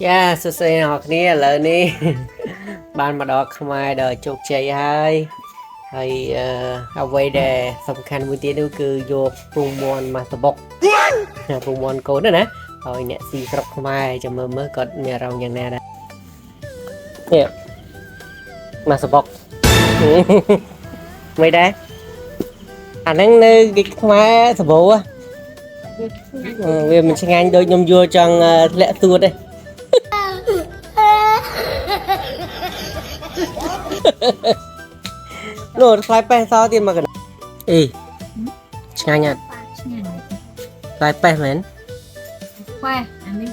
យ៉ាសួស្តីអ្នកនរគ្នាឥឡូវនេះ បានមកដល់ខ្មែរដល់ជោគជ័យហើយហើយអឺអ្វីដែលសំខាន់មួយទៀតនោះគឺយកពងមាន់មកសបុកពងមាន់កូនណាណាហើយអ្នកស៊ីស្រុកខ្មែរចាំមើលមើលគាត់មានអារម្មណ៍យ៉ាងណាដែរនេះមកសបុក មិនដែរអាហ្នឹងនៅគេខ្មែរសបោហ៎អឺវាមិនឆ្ងាញ់ដូចខ្ញុំយល់ចង់ធ្លាក់ទួតទេ នោះថ្លៃប៉េះសទៀតមកកណ្អីឆ្ងាញ់អត់ ឆ្ងាញ់ ថ្លៃប៉េះមែន ប៉េះអានេះ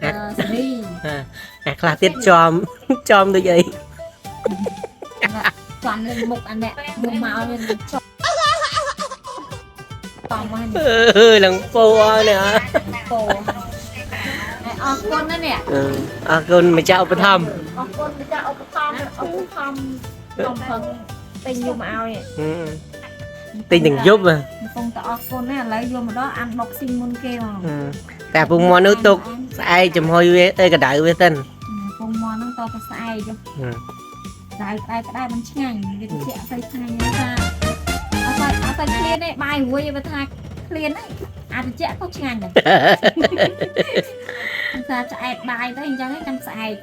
អឺសេរី អាអាខ្លះទៀតចំ ចំដូចអី ចំលេងមុខអាអ្នកមុខមកវាចំចំមក អឺឡើងពោអស់នេះ ពោហើយអរគុណណានេះ អឺអរគុណម្ចាស់ឧបត្ថម្ភ អរគុណម្ចាស់ឧបត្ថម្ភឧបត្ថម្ភកំផឹងទិញយំឲ្យ ទិញទាំងយប់ហ៎ កំពុងតែអរគុណណាឥឡូវយកមកដល់ unboxing មុនគេមក តែពងមាន់នោះទុកស្អែកចំហុយវាអីកដៅវាសិន ពងមាន់ហ្នឹងតទៅស្អែកចុះ ក្តៅក្តៅក្តៅมันឆ្ងាញ់វាត្រជាក់ស្អីឆ្ងាញ់ហ្នឹងថាអត់ស្អីអត់ស្អីឃ្លានទេបាយរួយវាថាឃ្លានហ្នឹងអាត្រជាក់ក៏ឆ្ងាញ់ដែរថាឆ្អែតបាយទៅអញ្ចឹងឯងចាំស្អែក